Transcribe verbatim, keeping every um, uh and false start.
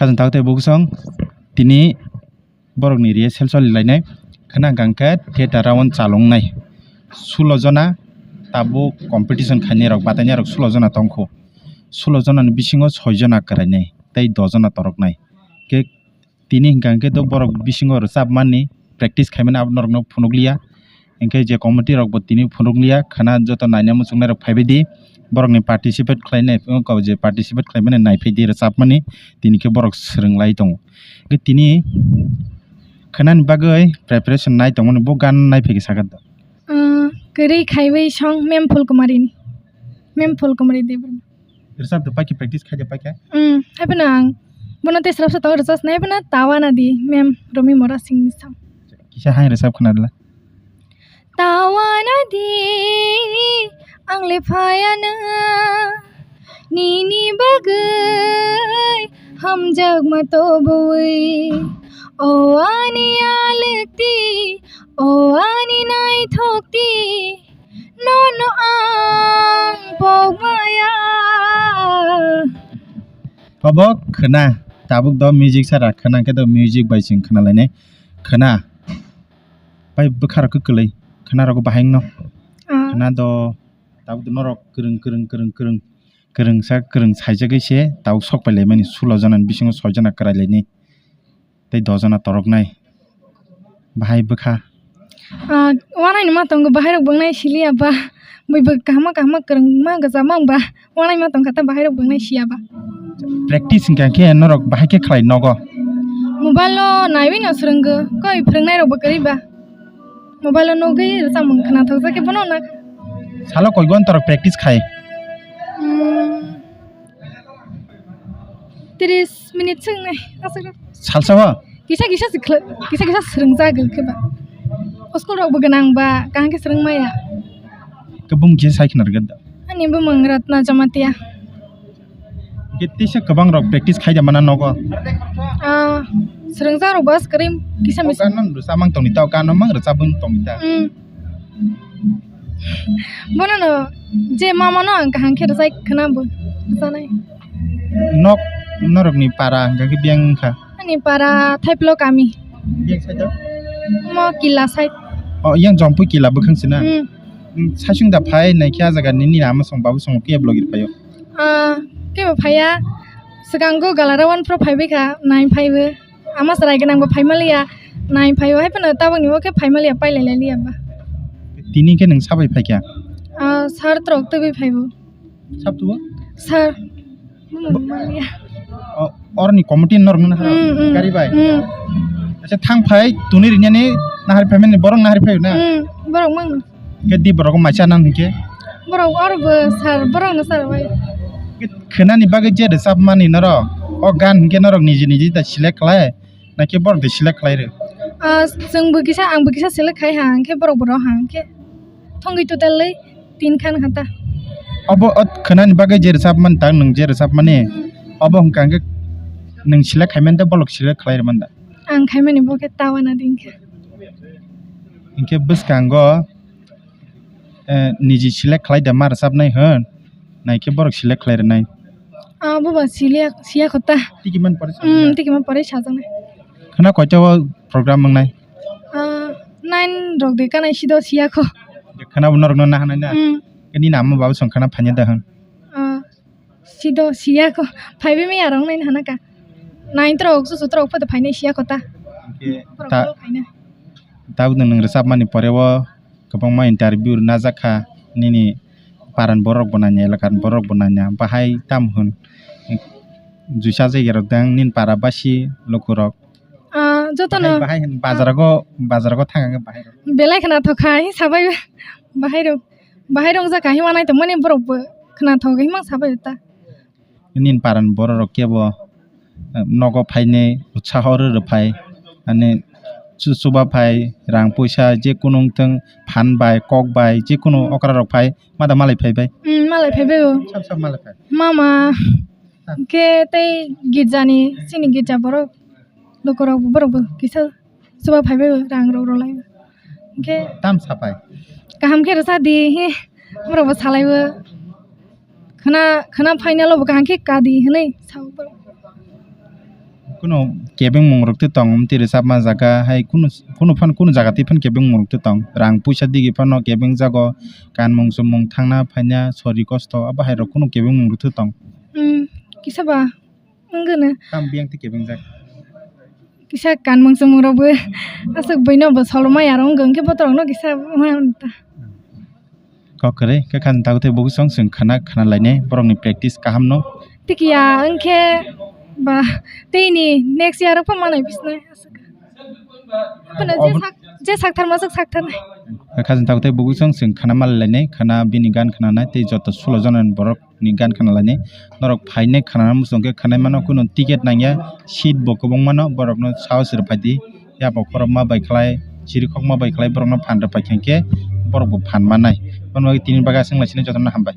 Chwng tabuk tei bukusong tini borokni rehearsal choli lainai. Khwna hwnkha hwnkhe theater round chalongnai. Sulo jona tabuk competition khainai rok, batainai rok sulo jona tongkho. Sulo jonani bisingo soi jona kwrainai tei dos jona toroknai. Khe tini hwnkha hwnkhe to borok bisingo rwchapmani practice khaimani abo norokno phunukliya. Hwnkhe je committee rokbo tini phunukliya, khwna joto naina muchungnai rok phaibaidi borokni participate khlainai, wngkha je participate khlaimani naiphaidi rwchapmani, tini khe borok swrwnglai tongo. Hwnkhe tini khwnani bagwi preparation nai tongmani bo gan naiphai khe sakha da. Ah, kwrwi khaiwi song Mem Phulkumarini. Mem Phulkumari Debbarma. Rwchap de paikhe, practice khai de paikhe. Hmm, haiphano ang bono tei srapsa tongo rwchapnai, haiphano tawa nadi Mem Romi Mora Singh ni song. Kisa hai rwchap khna rwla. Tawa nadi ang le phayana nini bagwi hamjakma tobwi. O ani alwkti, o ani naithokti, nono ang pokmaya. Obo khwna, tabuk do music sara khwna khe do music bai chwng khwna lainai. Khwna, bai bwkha rok kwlwi, khwna rok bahai wngno. Ah. Khwna do, tabuk do norok kwrwng, kwrwng, kwrwng, kwrwng, kwrwngsa, kwrwng saijagwi se tabuk sok pai laimani, sulo jona ni bisingo soi jona kwrai lainai. Tei dos jona toroknai. Bahai bwkha. Ah, wanaini ma tongo, bahai rok bo wngnai siliya ba. Bui bo kahama kahama kwrwngma gwchama wng ba. Wanai ma tongkha ta bahai rok bo wngnai siya ba. Practice hwnkha khe norok bahai khe khlai nogo. Mobile o naiwi no swrwngo. Koi phwrwngnai rok bo kwrwi ba. Mobile o nugwi rwchapmung khwnathokjak khe bono na. Salo koi gontorok practice khai? Hmm. Tris minute swngnai aswk. Salsa o? Kisa kisa se khla-, kisa kisa swrwngjak khe ba. O school rok bo gwnang ba, kaham khe swrwng maya. Khe bumung kisa sai khna rwgwk da. Ani bumung Ratna Jamatia. Khe tisa kwbang rok practice khai da mana nogo? Ah, swrwngjak rok bo aswk kwrwi kisa misa. Gan no rwchapmang tongni tao, gan no mang rwchapmang tongni ta. Hmm. Bono no je mama no ang kaham khe rwchai khwna bo rwchanai. Nok norokni para hwnkha khe biyang wngkha? Ani para Thaiplo kami. Biyang side o? Mo Kila side. O, yang Jompui Kila bwkhang se na? Hmm. Nwng saichung da phai naikhe a jaga nini ama song babu song khe vlog ri phaio? Ah, kebo phaiya. Swkango Galarawan phro phaibai kha, nai phaibo. Ama chwrai gwnangbo phaimaliya, nai phaio, hai phano tabukni bo khe phaimaliya, pailai lailiya ba. Tini khe nwng sabai phaikha? Ah, sir trok tubui phaibo. Sab tubo? Sir. Bo-, maliya. O, oroni committee norok nahar? Hmm, hmm. Gari bai? Hmm. Acha, thang phai, tuni rinani nahar phaimani, borok nahar phaio na? Hmm, borok mangno. Khe di borok maisa nang hinkhe? Borok oro bo sir, borok no sir bai. Khe khwnani bagwi je rwchapmani norok, o gan hinkhe norok niji niji da select khlai, nakhe borok de select khlai rw? Ah, chwng bo kisa, ang bo kisa select khai ha, hinkhe borok bo rw ha, hinkhe thongwi total lei tin khan ha ta. Obo o khwnani bagwi je rwchapmani, ta nwng je rwchapmani, obo hwnkha hinkhe nwng select khaimani da, bolok select khlai rwmani da? Ang khaimani bo khe tawa na di hinkhe. Hinkhe bwskango eh, niji select khlai da ma rwchapnai hwn, naikhe borok select khlai rwnai. Ah, boba silia, siya khota. Tiki man pore sajak. Hmm, tiki man pore sajaknai. Khwna koita o program wngnai? Ah, nine rok de kanai sido siya kho. Khwna bo norokno nahanai na? Hmm. Nini ama baba song khwna phanya da hwn? Ah, Sido siya ko. Phaibai maya rok nai hana ka. Nine trok, susu trok, poto phainai siya ko ta. Hingke borok ta-, borok phainai. Tabuk nwng rwchapmani pore o kwbangma interview rwna jak kha. Nini paran borok bo nanya, elakar borok bo nanya. Bahai tam hwn? Juisa jaga rok dang nini para basi lukurok. Ah, jotono. Bahai, bahai hwn bazar go, bazar go thang bahai rok. Belai khna thokha, hi sabai bahai rok. Bahai rok jak kha, hi manai tongmani borok bo khna thok, hi mang sabai ta. Nini paran borok rok kebo, eh, nogo phainai utsaho rw rw phai, ani chu-, chuba phai, rang puisa, je kunu wng thung, phan bai, kok bai, je kunu okra rok phai, ma da malai phai bai? Hmm, malai phai bai o. Sab sab malai phai. Mama, ah, hingke tei girja ni, chini girja borok, lukurok borok bo kisa chuba phai bai o, rang rok rw lai o. Hingke tam sa phai? Kaham khe rwsa di, hi, borok bo salai o. Khwna, khwna final o bo kaham khe ka di hinui sao borok. Kunu kebeng mung rok twi tong, twi rwchapma jaga hai kunu, kunu phan, kunu jaga twi phan kebeng mung rok twi tong. Rang puisa digi phano kebeng jago, kanmung chumung thangna phaina sori kosto, abo hai rok kunu kebeng mung rok twi tong. Hmm, kisa ba wngkhe no. Tam biyang twi kebeng jak. Kisa kanmung chumung rok bo aswk buino bo solomai aro wngkha, hwnkhe botorok no kisa wngkha ta. Kok kwrwi khe khani tabuk tei bugwi song chwng khana khana lainai borokni practice kaham no. Tiki ya wngkhe ba tei ni next year rok pho manai bisnai aswk. Hwnkhe je sak, je sak tharma swk sak tharnai. Khe khani tabuk tei bugwi song chwng khana mal lainai, khana bini gan khana nai tei joto sulo jana borok ni gan khana lainai. Norok phainai khana muchung khe khanai mano, kunu ticket nangya, seat bo kwbangma no, borok no sahos rwphai di. Yapok khorokma bai khlai, chirikhokma bai khlai borok no phan rwphai khe, khe borok bo phan mannai. Bono bagwi tini bagwi aswk lai sini jotono hambai.